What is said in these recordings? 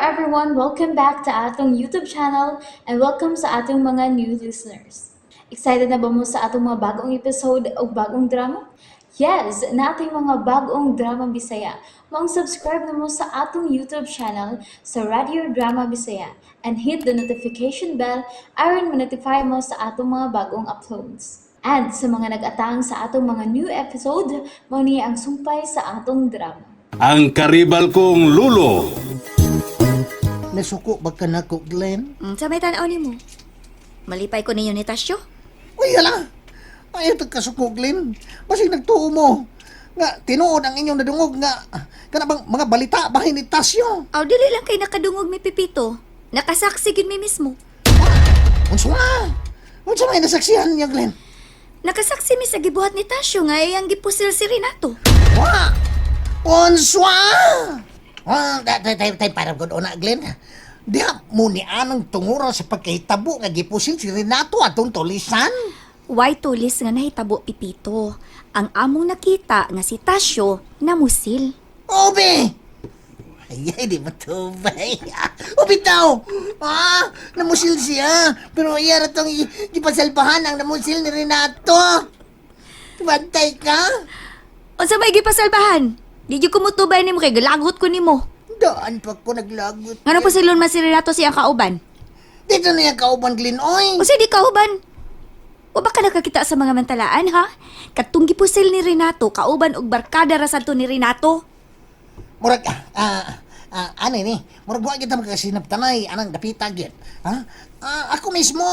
Everyone! Welcome back to atong YouTube channel and welcome sa atong mga new listeners. Excited na ba mo sa atong mga bagong episode o bagong drama? Yes! Naa tay mga bagong drama Bisaya. Maong subscribe na mo sa atong YouTube channel sa Radio Drama Bisaya and hit the notification bell aron ma-notify mo sa atong mga bagong uploads. And sa mga nag-atang sa atong mga new episode, mao ni ang sumpay sa atong drama. Ang karibal kong lulo. Nasuko ba ka nako, Glenn? Sa may tanaw nimo. Malipay ko ninyo ni Tasyo. Uy, hala! Ay, ito kasuko, Glenn. Basig nagtuo mo. Nga, tinuod ang inyong nadungog nga, kana bang mga balita bahin ni Tasyo? Aw, dili lang kay nakadungog mi, Pipito. Nakasaksi gid mi mismo. Unsa nga? Unsa may nasaksihan niya, Glenn? Nakasaksi mi sa gibuhat ni Tasyo nga iyang gipusil si Renato. Wa! Unsa? Ah, tay tay tay para gud una, Glenn. Diha mo ni anang tungura sa pagkahitabo nga gipusil si Renato atong tulisan. Way tulis nga nahitabo, Pipito. Ang among nakita nga si Tasyo namusil. Obe! Ay, ay, di matubay. Obe daw! Ah, namusil siya. Pero iya ra tong gipasalbahan ang namusil ni Renato. Bantay ka? Unsa may gipasalbahan? Di gyud ko mutubay nimo kay galagot ko nimo. Daan pa ko naglagot. Ngano pusilon man si Renato siyang kauban? Dito na yung kauban, Glenn, oy. Unsa di kauban? O baka nakakita sa mga mantalaan, ha? Katong gipusil ni Renato, kauban og barkada ra sadto ni Renato. Murag, ano ni? Murag wa kita magkasinabtanay, anang dapita gyud. Ha? Ah, ako mismo,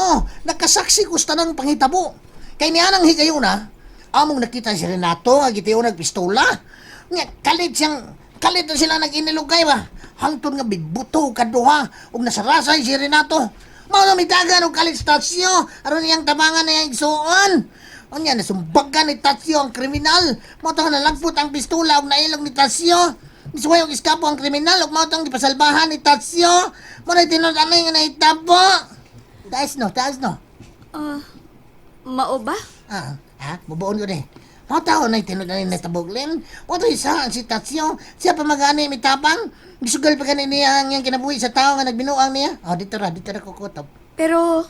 nakasaksi ko sa tanang panghitabo. Kay niya nang higayuna, among nakita si Renato nga gitiyon nagpistola. Nya kalit siyang kalit na sila nag-inilugay ba. Hangtod nga bibuto kaduha ug nasarasay si Renato. Mao na mitagan og kalit sa Tatsyo aron iyang tabangan na iyang igsuon. Unya nasumbagan ni Tatsyo ang kriminal. Mao tong nalagpot ang pistola ug nailog ni Tatsyo. Misuway og iskapo ang kriminal ug mao tong gipasalbahan ni Tatsyo. Mao na tinud-anay nga nahitabo. Taas no, taas no. Ah, mao ba? Ah, ha? Bubuon ko ni. Mao tao na tinud-anay nahitabo, Glenn. Mao to isa ang si Tatsyo. Siya pa magani mitabang. Gisugal pa gani niya ang iyang kinabuhi sa tao nga nagbinuang niya. Oh, dito ra kukutob. Pero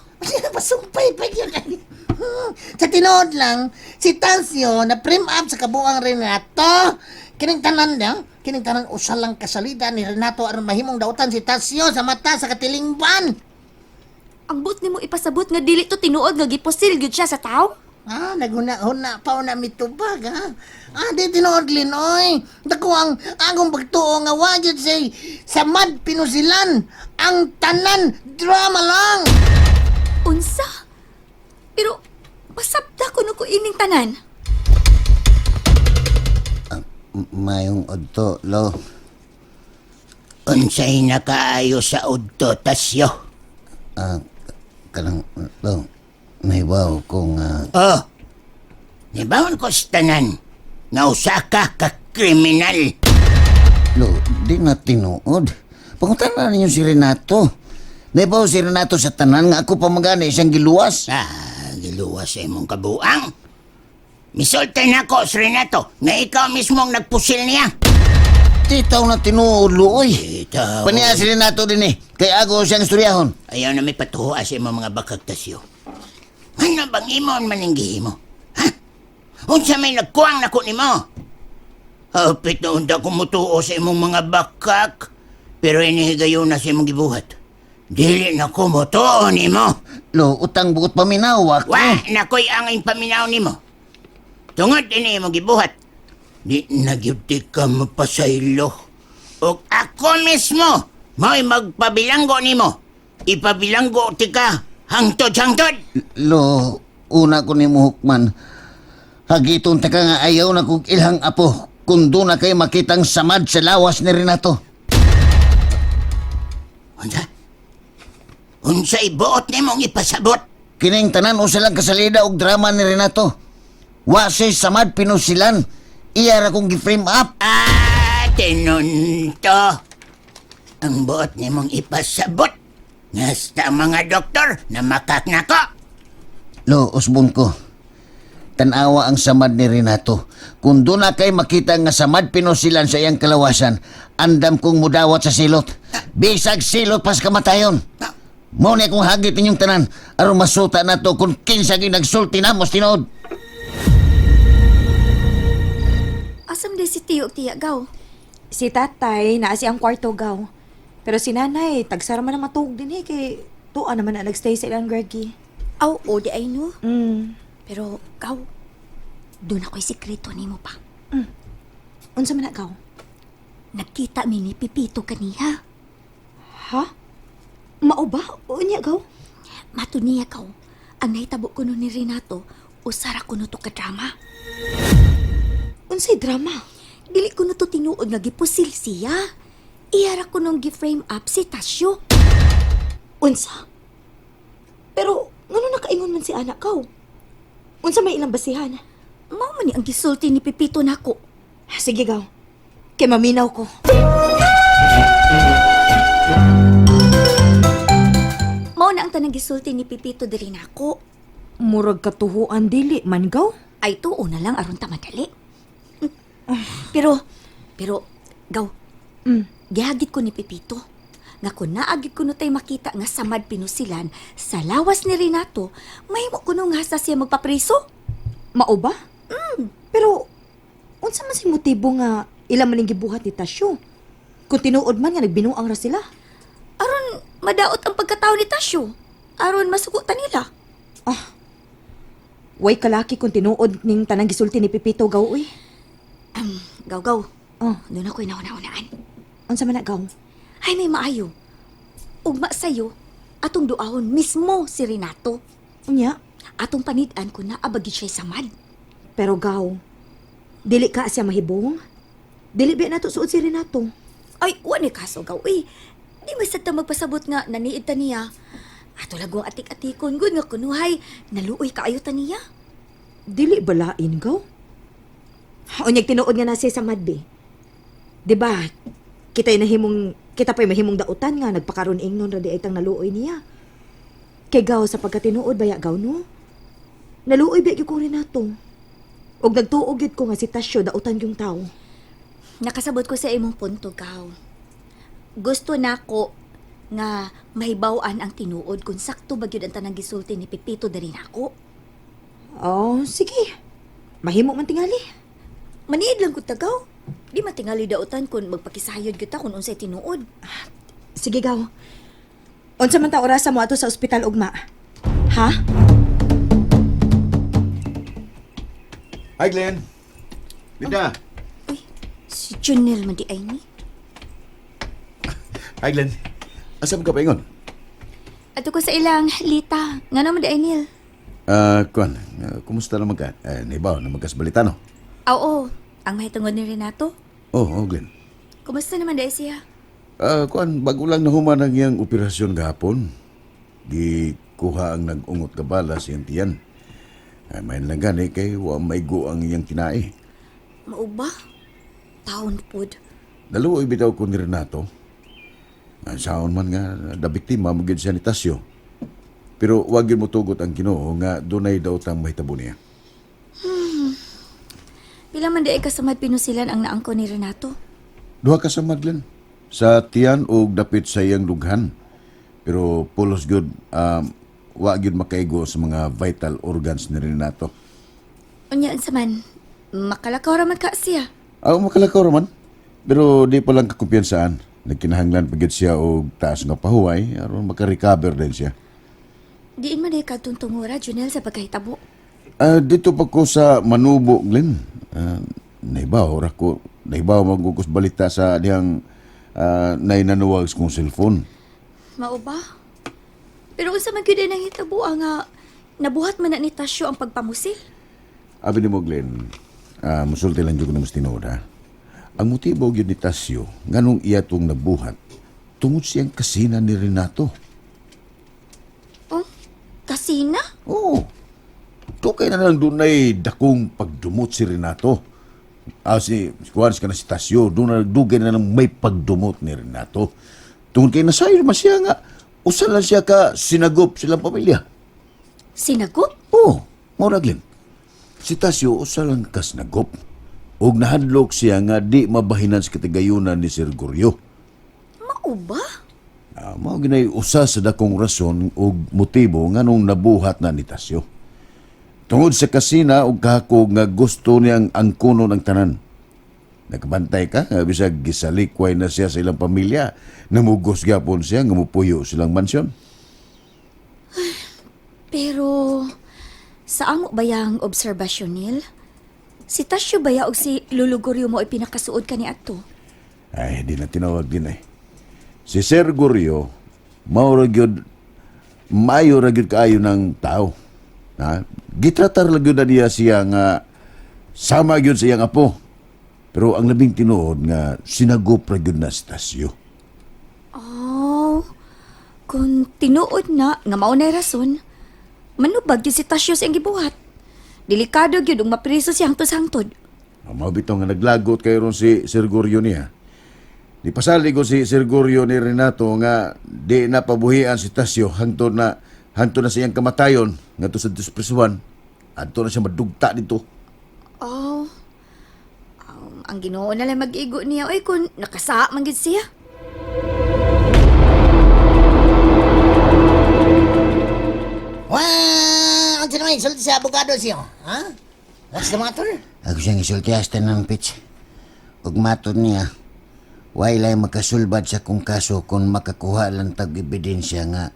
Pasumpay pa yun. Sa tinuod lang, si Tansio na prim up sa kabuang Renato. Kining tanan niya, kining tanan usa lang kasalida ni Renato aron mahimong dautan si Tansio sa mata sa katilingban. Ang buot nimo ipasabot nga dili to tinuod nga gipusil gyud siya sa tao? Ah, naghuna-huna pa na mitubag, ha? Ah, di tinuod, Linoy. Dako ang agong pagtuo nga wajid say samad pinusilan. Ang tanan, drama lang. Unsa? Pero pasabta ko no ko ining tanan. Mayong udto, lo. Unsay nakaayo sa udto, Tasyo? Ah, kanang, lo, nahibaw ko nga, Oh, nibawon ko sa tanan nga usa ka ka kriminal. Lo, di na tinuod. Pangutana ninyo si Renato. Nahibaw si Renato sa tanan nga ako pamagani siyang giluwas. Ah, giluwas sa imong kabuang. Misulti na ko si Renato nga ikaw mismo ang nagpusil niya. Di taw na tinuod, lo, oy. Itaw. Paniya si Renato din eh. Kay ako siyang istoryahon. Ayaw na may patuha sa imong mga bakag, Tasyo. Ano bang imon man ang gihimo? Ha? Unsa may nagkuwang nako nimo? Hapit na unta ko mutuo sa imong mga bakak. Pero inihigayon na sa imong gibuhat. Dili na ko mutuo nimo. Lo, utang buot paminaw ako. Wa na ko'y angay paminaw nimo. Tungod ini imong gibuhat. Di na gyud ti ka mapasaylo. Og ako mismo mao'y magpabilanggo nimo. Ipabilanggo ti ka hangtod hangtod. Lo, una ko ni hukman. Hagiton ta ka nga ayaw na kog ilhang apo. Kung doon na kayo makitang samad sa lawas ni Renato. Unsa? Unsa ibuot nimong ipasabot? Kining tanan usa lang kasalida og drama ni Renato. Wa siya samad pinusilan. Iya ra kong gi-frame up. Ah, tinunto. Ang buot nimong ipasabot. Ngasta mga doktor na makak nako. Lo, usbon ko. Tanawa ang samad ni Renato. Kung doon na kay makita nga samad pinusilan sa iyang kalawasan, andam kong mudawat sa silot. Bisag silot pas kamatayon. Mao ni akong hagit ninyong tanan aron masuta nato kung kinsa gyud nagsulti namo sa tinuod. Asam di si Tiyo og tiya, gaw? Si tatay, naa siyang kwarto gaw. Pero si nanay, tagsara man ang matuog din eh, kay tuwa naman na nagstay sa ilang Greggy. Aw, o di ay no. Pero, gaw, doon ako'y sikreto nimo pa. Unsa man na gaw? Nagkita mi ni Pipito kaniya. Ha? Mao ba? Unya gaw? Mato niya kaw, ang nahitabo kuno ni Renato, usara kuno to ka drama. Unsay drama? Dili kuno to tinuod nga gipusil siya. Iyara kuno gi-frame up si Tasyo. Unsa? Pero ngano nakaingon man si anak kaw? Unsa may ilang basihan? Mao man ni ang gisulti ni Pipito nako. Sige gaw. Kay maminaw ko. Mao na ang tanang gisulti ni Pipito diri nako. Murag katuhuan dili man gaw. Ay tuo na lang aron ta madali. Pero pero gaw. Gihagit ko ni Pipito nga kun naagid kuno tay makita nga samad pinusilan sa lawas ni Renato, mahimo kuno nga sa siya magpapriso. Mao ba? Pero unsa man say motibo nga ila man ning gibuhat ni Tasyo? Kung tinuod man nga nagbinuang ra sila. Aron madaot ang pagkatao ni Tasyo. Aron masuko ta nila. Way kalaki kung tinuod ning tanang gisulti ni Pipito gaw uy. Gaw gaw. Oh, Doon ako'y nauna-unaan. unsa man na gaw? Ay may maayo. Ugma sayo, atong duahon mismo si Renato. Unya, Atong panid-an ko na abagi siya samad. pero gaw. Dili ka siya mahibong? Dili ba nato suod si Renato? Ay, wa ni kaso gaw. Uy, di masad ta magpasabot nga naniid ta niya. Ato lagong atik-atikon gud nga kunuhay, naluoy kaayo ta niya. Dili balain gaw? Unyag tinuod nga na siya sa madbi. 'Di ba? Kita'y nahimong kita pa'y mahimong dautan nga nagpakaron ingnon ra di ay tang naluoy niya. Kay gaw sa pagkatinuod baya gaw no? Naluoy ba gyud ko Renato? Og nagtuo gyud ko nga si Tasyo dautan yung tao. Nakasabot ko sa imong punto gaw. Gusto nako nga mahibaw-an ang tinuod kung sakto ba gyud ang tanang gisulti ni Pipito diri nako. Oh, sige. Mahimo man tingali. Maniid lang ko tagaw. Di matingali dautan kung magpakisayod gyud ta kung unsay tinuod. Sige gaw. Unsa man ta orasa mo ato sa ospital ugma? Ha? Hi, Glenn. Linda. Uy, si Junel man di ay ni. Hi, Glenn. Asa mo ka paingon? Ato ko sa ilang Lita. Ngano man di ay Neil? Ah, kuan, kumusta naman ka? Eh, naibaw, na magkasbalita, no? Oo, ang mahitungod ni Renato. Oh, oh, Glenn. Kumusta naman di ay siya? Ah, kuan, bago lang nahuman ang iyang operasyon gahapon. Gikuha ang nag-ungot ka bala sa iyang tiyan. Ay, main lang gani kay wa maigo ang iyang tinai. Mao ba? Taon pod. Dalawa ibitaw ko ni Renato. Ang saon man nga, da biktima mo gyud siya ni Tasyo. Pero wag gyud mo tugot ang Ginoo nga dunay daw tang mahitabo niya. Pila man di ay kasamad pinusilan ang naangko ni Renato. Duha ka sa Madlen. Sa tiyan og dapit sa iyang dughan. Pero pulos gyud wa gyud makaigo sa mga vital organs ni Renato. Unya unsa man, makalakaw ra man ka siya. Aw makalakaw ra man. Pero di pa lang kakumpiyansaan. Nagkinahanglan pa gyud siya og taas nga pahuway aron maka-recover din siya. Diin man di kadtong tungura Junel sa pagkahitabo. Ah, dito pa ko sa Manubo, Glenn. Naibaw ra ko, naibaw magugos balita sa dihang nainanuwag sa kong cellphone. Mao ba? Pero unsa man gyud ay nahitabo ang nga nabuhat man na ni Tasyo ang pagpamusil? Abi ni mo, Glenn, musulti lang dyan ko na mas tinuod, ha? Ang motibo gyud ni Tasyo, nganong iya tong nabuhat, tungod siyang kasina ni Renato. Oh, kasina? Oo. Tukay na lang dunay dakong pagdumot si Renato. Ah, si Juan, si ka na si Tasyo, doon na dugay na lang may pagdumot ni Renato. Tungod kay nasayo naman siya nga, usa lang siya ka sinagop silang pamilya. Sinagot? Oo, mura Glenn. Si Tasyo usa lang ka sinagop. Ug nahadlok siya nga di mabahinan sa katagayunan ni Sir Goryo. Mao ba? Mao ginay usa sa dakong rason ug motibo nganong nabuhat na ni Tasyo. Tungod sa kasina ug kahakog nga gusto niyang angkonon ang tanan. Nakabantay ka nga bisag gisalikway na siya sa ilang pamilya, namugos gyapon siya nga mupuyo silang mansyon. Pero sa amo ba yang obserbasyon nil? Si Tasyo ba ya og si Lolo Goryo mo ay pinakasuod kani adto? Ay, di na tinawag din eh. Si Sir Goryo, mao ra gyud maayo ra gyud kaayo ng tao. Ha? Gitratar lang gyud na niya siya nga sama gyud sa iyang apo. Pero ang labing tinuod nga sinagop ra gyud na si Tasyo. Oh, kung tinuod na nga mao na rason, manubag gyud si Tasyo sa iyang gibuhat. Delikado gyud ug mapriso siya hangtod-hangtod. Ang mao bitaw nga naglagot kayo ron si Sir Goryo niya. Di pasali ko si Sir Goryo ni Renato nga di na pabuhian si Tasyo hangtod na sa iyang kamatayon ngadto sa disprisuan. Adto na siya madugta dito. Oh, ang Ginoo na lang mag-igo niya oy kung nakasaa man gyud siya. Wah, ang sinamay, sulti sa abogado siya. Ha? What's the matter? Ako siyang isulti hasta ng pitch. Ug matod niya, way lay makasulbad sa kong kaso kung makakuha lang tag ebidensya nga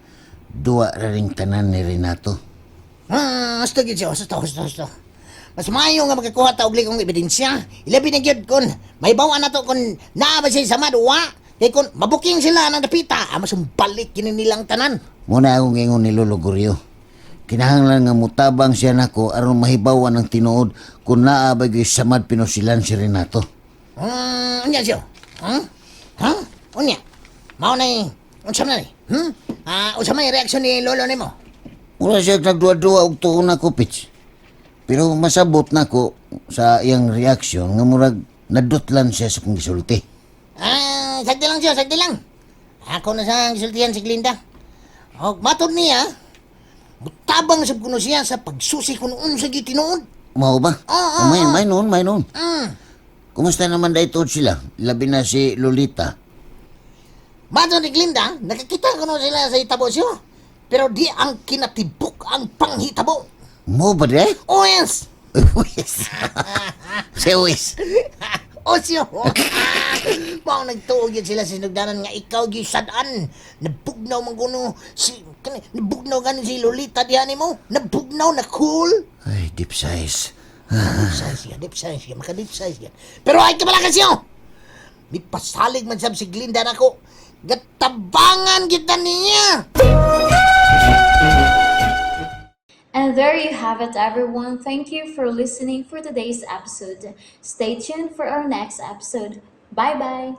duwa ra ring tanan ni Renato. Gusto gyud siya, gusto, gusto, gusto. Mas maayo nga makakuha ta og likong ebidensya. Ilabi na gyud kun may bawa na to kun naa ba siya sama duwa. Kay kun mabuking sila ng dapita, ah, mas balik kini nilang tanan. Muna akong ingon ni Lolo Goryo. Kinahanglan nga mutabang siya nako aron mahibawan ang tinuod kung naa ba gyud samad pinusilan si Renato. Unya siya. Ha? Unya. Mao na unsa man ni? Hmm? Ah, unsa may reaksyon ni lolo nimo? Wala siya nagduwa-duwa og tuon nako, Pitch. Pero masabot nako sa iyang reaksyon nga murag nadutlan siya sa kong gisulti. Ah, sagdi lang siya, sagdi lang. Ako na sa gisultihan si Glinda. Og matod niya, mutabang sab kuno siya sa pagsusi kun unsa gyud tinuod. Mao ba? Oo, Oh, may, may noon, may noon. Mm. Kumusta naman dahil tuod sila? Labi na si Lolita. Matod ni Glinda, nakakita kuno sila sa itabo siya. Pero di ang kinatibuk ang panghitabo. Mo ba de? Oh yes! Wis. Si Wis. Osyo! Mao nagtuog yun sila sa sinugdanan nga ikaw gyud sad-an. Nabugnaw man kuno si kani nabugnaw gani si Lolita diha nimo. Nabugnaw na cool. Ay, deep size. Deep size yan, deep size yan, maka deep size yan. Pero ay kamala siyo. May pasalig man sab si Glinda nako. Gatabangan kita niya. And there you have it, everyone. Thank you for listening for today's episode. Stay tuned for our next episode. Bye bye.